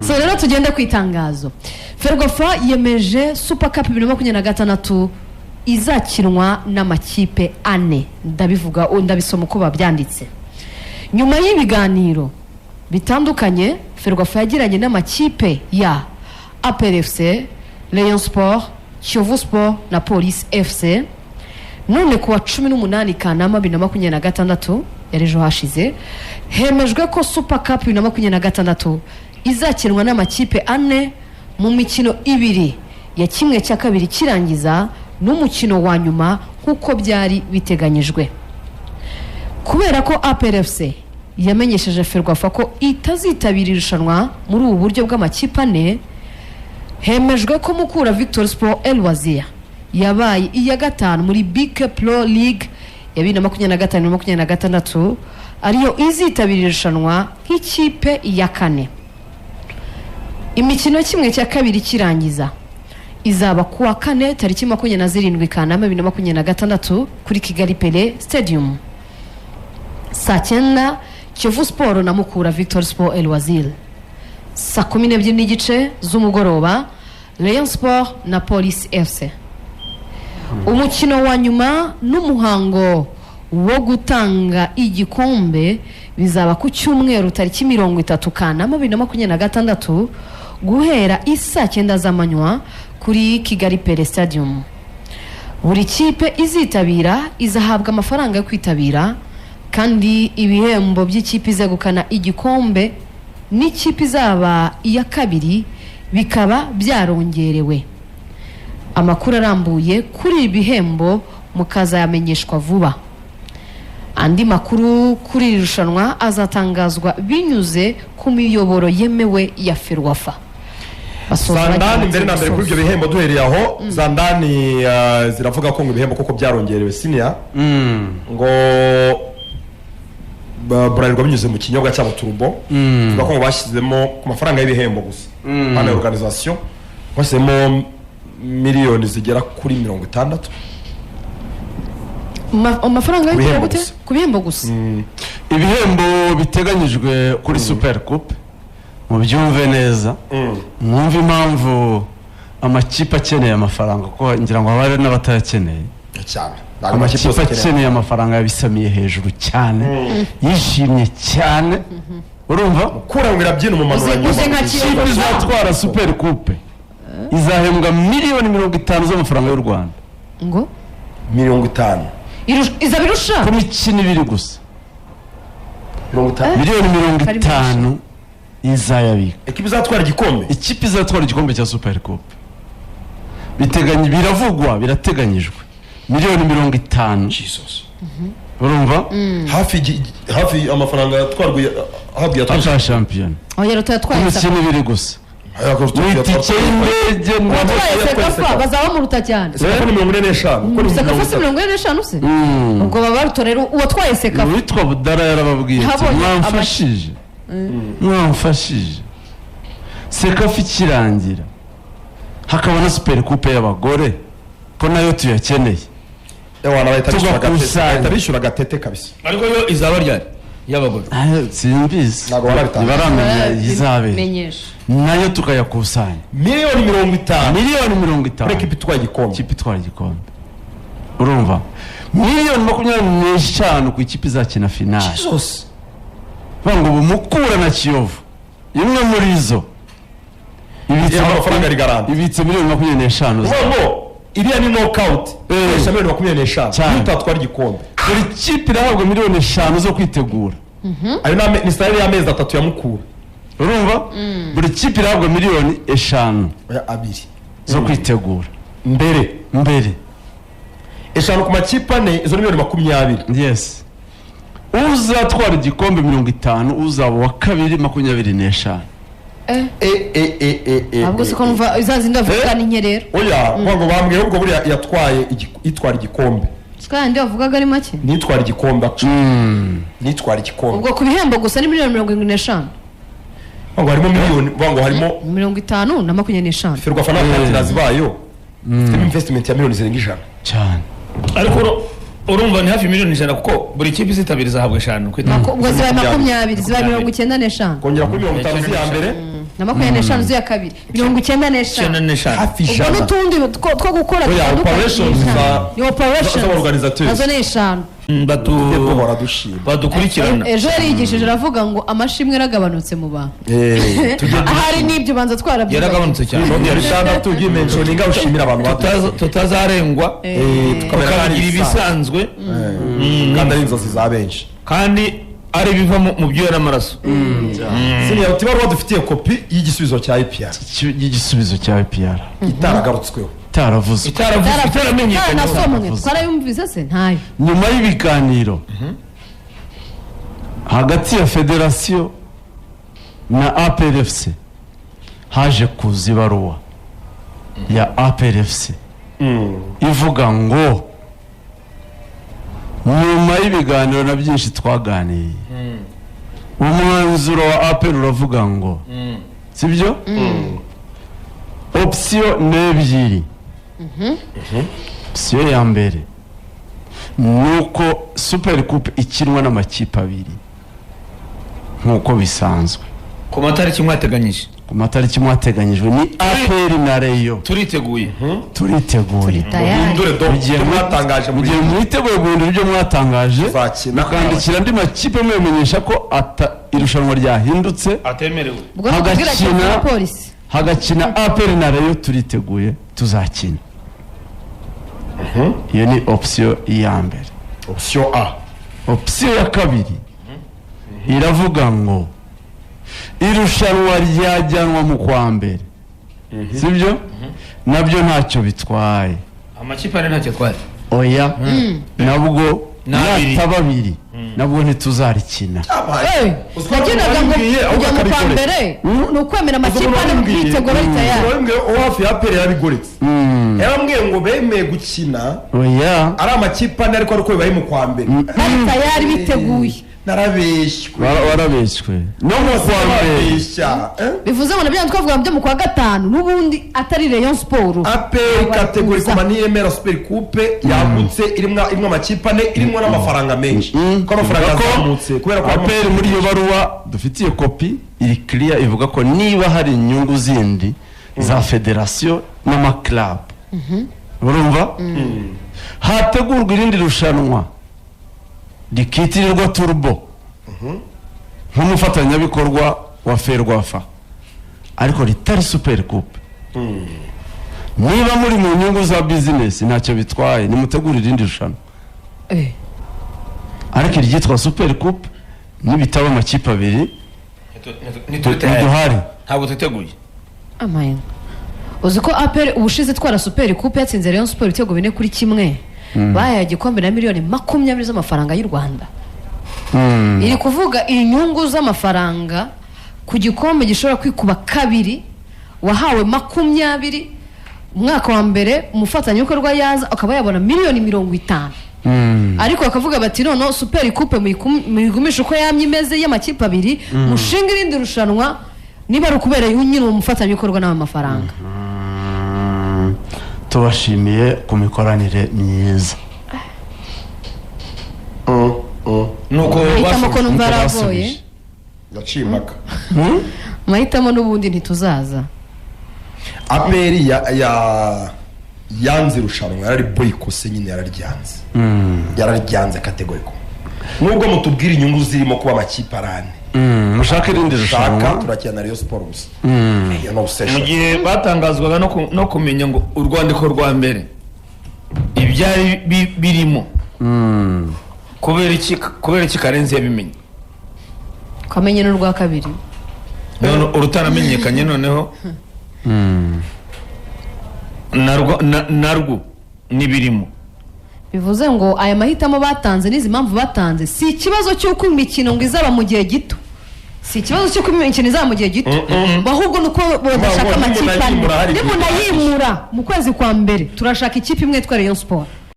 So rero tugende ku itangazo. Ferwafa yemeje Super Cup 2026 izakinwa n'amakipe ane. Ndabivuga, ndabisoma uko babyanditse: nyuma y'ibiganiro bitandukanye Ferwafa yagiranye n'amakipe ya APR FC, Rayon Sport, Kiyovu Sport na Police FC, none ku wa 18 Kanama 2026, yari ejo hashize, hemejwe ko Super Cup 2026 izakinwa n'amakipe ane mu mikino ibiri ya kimwe cya kabiri kirangiza n'umukino wa nyuma nk'uko byari biteganyijwe. Kubera ko APRFC yamenyesheje Ferwafa ko itazitabira irushanwa muri ubu buryo bw'amakipe ane, hemejwe ko Mukura Victory Sport El Wazir yabaye iya gatanu muri BK Pro League ya 2025 26 ariyo izitabira irushanwa nk'ikipe ya kane. Imikino kimwe cya kabiri kirangiza izaba ku wa kane tariki 27 Kanama 2026 kuri Kigali Pele Stadium saa 9, Kiyovu Sport na Mukura Victory Sport El Wazir. Saa 12:30 z'umugoroba, Rayon Sport na Police FC. Umukino wa nyuma n'umuhango wo gutanga igikombe bizaba ku cyumweru tariki 30 Kanama 2026 guhera isaa 9 z'amanywa kuri Kigali Pele Stadium. Buri kipe izitabira izahabwa amafaranga yo kwitabira, kandi ibihembo by'ikipe izegukana igikombe n'ikipe izaba iya kabiri bikaba byarongerewe. Amakuru arambuye kuri ibi bihembo mukazayamenyeshwa vuba. Andi makuru kuri iri rushanwa azatangazwa binyuze ku miyoboro yemewe ya Ferwafa. Basoza bagira Zandani bati, mbere na mbere kuri ibyo bihembo, duhereye aho, Zandani ziravuga ko ngo ibihembo koko byarongerewe siniya, ngo Bralirwa binyuze mu kinyobwa cyabo Turbo, tuvuga ko ngo bashyizemo ku mafaranga y'ibihembo gusa hano ya organisation bashyizemo miliyoni zigera kuri 60. Amafaranga yo Ku bihembo gute? gusa. Ku bihembo gusa. Ibihembo biteganyijwe kuri Super Coupe, mubyumve neza, mwumve impamvu amakipe akeneye amafaranga, kuko ngira ngo haba hari n'abatayakeneye. Cyane. Ntabwo amakipe Amakipe yose akeneye. akeneye amafaranga yabisamiye hejuru cyane, yishimye cyane, urumva? Kura ngo irabyina umumanura. Uzi nka Kiyovu. Ikipe izatwara Super Coupe izahembwa miliyoni 50 z'amafaranga y'u Rwanda. Ngo? 50. Izaba irusha Ku mikino ibiri gusa. 50. Miliyoni mirongo Kari itanu izayabika. Ekipa izatwara igikombe. Ikipe izatwara igikombe cya Super Coupe, biteganye, biravugwa, birateganyijwe miliyoni 50. Jesus. Urumva? Hafi amafaranga yatwarwa ahabwa yatwaye Aka shampiyona. Oya, ruta ku yatwaye mikino ibiri gusa, mu itike y'indege. Uwatwaye Yatwaye Sekafa Sekafa. bazaba bamuruta cyane. Sekafa ni 45 kuko ni Sekafa mirongo si itatu. 45 se? Ubwo baba baruta rero uwatwaye Sekafa. Uwitwa Budara yarababwiye ati: Habonye. "Mwamfashije, mwamfashije, Sekafa ikirangira hakaba na Super Coupe y'abagore, ko nayo tuyakeneye." Ewana, bahita bishyura agatete. Tugakusanya. Bahita bishyura agatete kabisa. Ariko yo izaba ryari y'abagore? Ah, simbizi. Ntabwo barabitanga. Ntibaramenya izabera. Menyesha. Nayo tukayakusanya. Miliyoni 50. Miliyoni 50. Kuri ekipa itwaye igikombe. Ikipe itwara igikombe, urumva, miliyoni 25 ku ikipe izakina finale. Zose. Bavuga ngo ubu Mukura na Kiyovu, imwe muri zo ibitse Iyo amafaranga ari garanti. Ibitse miliyoni 25. Uvuga ngo iriya ni knockout, ikoresha miliyoni 25. Cyane. Iyo utatwara igikombe, Buri kipe irahabwa miliyoni 5 zo kwitegura. Ayo ni salary y'amezi 3 ya Mukura. Urumva, buri kipe irahabwa miliyoni 5 Oya, abiri. zo kwitegura. Mbere. Mbere. 5 ku makipe ane, izo ni miliyoni 20. Yes, uzatwara igikombe 50, uzaba uwa kabiri 25. Eh, e e e e e Ahubwo se ko numva za zindi bavuga ni nke rero? Oya, kuvuga ngo bambwiye ubwo buriya yatwaye itwara igikombe. Kandi bavugaga ari make. Nitwara igikombe actually. Nitwara igikombe. Ubwo ku bihembo gusa ni miliyoni 75. Ngo harimo miliyoni, bavuga ngo harimo 50 na 25. Ferwafa n'abapartners bayo ifitemo investment ya miliyoni zirenga 100. Cyane. Ariko urumva ni hafi miliyoni 100, kuko buri kipe izitabira izahabwa 5 kwita. Ubwo zibaye 20, zibaye 95. Kongera kuri 50 z'iya mbere. Na Na 25 z'iya kabiri, 95. 95. Hafi Ubwo 100. n'utundi two gukora Oya, dutandukanye operations ni eshanu. Ni operations z'abaorganisateurs. Nazo ni 5. Duhora dushima. Badukurikirana. Ejo yarigishije aravuga ngo amashimwe yaragabanutse mu bantu. Tujye Ahari n'ibyo banza twarabyibagiwe. Yaragabanutse cyane. inoti ya 6 ugimentioninga ushimira abantu badushimye. Tutazarengwa Tukamera tukabigira nk'ari ibisanzwe. Kandi ari inzozi za benshi. Kandi ari ibiva mu byuya n'amaraso. Siniya uti ibaruwa dufitiye kopi y'igisubizo cya IPR. Y'igisubizo cya IPR. Itaragarutsweho. Itaravuzwe. Itaravuzwe, itaramenyekanye. Itarasomwe, twarayumvise se? Ntayo. Nyuma y'ibiganiro hagati ya federasiyo na APRFC, haje kuza ibaruwa ya APRFC ivuga ngo nyuma y'ibiganiro na byinshi twaganiye, umwanzuro wa APR uravuga ngo, sibyo, option ni ebyiri. Option ya mbere ni uko Super Coupe ikinwa n'amakipe abiri nk'uko bisanzwe. Ku matariki mwateganyije. Ku matariki mwateganyijwe, ni APR na Rayon. Turiteguye. Turiteguye. Tayari. Muhindure do Mu gihe ibyo mwatangaje mu muri gihe mwiteguye guhindura ibyo mwatangaje, Tuzakina. mukandikira andi makipe mubamenyesha ko irushanwa ryahindutse, Atemerewe. Ubwo ni ukubwira hagakina- Kiyovu na Polisi. Hagakina APR na Rayon, turiteguye, tuzakina. Iyo ni option ya mbere. Option A. Option ya kabiri iravuga ngo irushanwa ryajyanwa mu kwa mbere, sibyo, nabyo ntacyo bitwaye. Amakipe ane ntacyo atwaye. Oya, nabwo Ni abiri. nataba abiri nabwo ntituzarikina. Nagendaga ngo kujya mu kwa mbere ni ukwemera amakipe ane mwitegura ari tayari. Wabibwiye uwo hafi ya APR yarabigoretse, yarambwiye ngo bemeye gukina Oya. ari amakipe ane, ariko ari uko bibaye mu kwa mbere. Bari tayari, biteguye. Narabeshywe. Warabeshywe no mu kwa mbere. Barabeshya, eh? Bivuze ngo nabyo twavuga byo mu kwa gatanu n'ubundi atari Rayon Sport. APR catégorie koma ntiyemera Super Coupe yagutse irimo amakipe ane, irimo n'amafaranga menshi, kuko amafaranga yazamutse kubera ko harimo- APR muri iyo baruwa dufitiye kopi iri kiriya ivuga ko niba hari inyungu zindi za federasiyo n'amakarabu, urumva, hategurwa irindi rushanwa rikitirirwa Turbo nk'umufatanyabikorwa wa FERWAFA, ariko ritari Super Coupe, niba muri mu nyungu za business ntacyo bitwaye, nimutegure irindi rushanwa, ariko iryitwa Super Coupe nibitaba amakipe abiri Ntituri tayari. ntiduhari. Ntabwo twiteguye. Amayinga, uzi ko APR ubushize itwara Super Coupe yatsinze Rayon Sport ibitego 4-1, bayaye igikombe na miliyoni 20 z'amafaranga y'u Rwanda. Iri kuvuga inyungu z'amafaranga ku gikombe gishobora kwikuba kabiri, wahawe 20 umwaka wa mbere, umufatanyabikorwa yaza akaba yabona miliyoni 50. Ariko bakavuga bati noneho Super Coupe muyigumishe uko yamye imeze y'amakipe abiri, mushinga irindi rushanwa niba ari ukubera nyine uwo mufatanyabikorwa n'ayo mafaranga. Tubashimiye ku mikoranire myiza. Nuko Amahitamo ko basubije. numva Nuko yaragoye. basubije. Yaciye impaka. Amahitamo n'ubundi ntituzaza. APR ya yanze irushanwa, yarari boyikose nyine, yararyanze, yararyanze catégoriquement, nubwo mutubwira inyungu zirimo kuba amakipe ari ane. Mushake irindi Shaka rushanwa. turakina na Rayon Sport gusa, iyo no Mu obsession. gihe batangazwaga no kumenya ngo urwandiko rwa mbere ibyari birimo, kubera iki Karenzi yabimenye? Twamenye n'urwa kabiri. None urutaramenyekanye noneho narwo narwo n'ibirimo. Bivuze ngo aya mahitamo batanze n'izi mpamvu batanze, si ikibazo cy'uko imikino ngo izaba mu gihe gito, si ikibazo cy'uko imikino izaba mu gihe gito, ahubwo ni uko badashaka Nimunayimura amakipe ane. hari igihe. Nimunayimura mu kwezi kwa mbere, turashaka ikipe imwe yitwa Rayon Sport.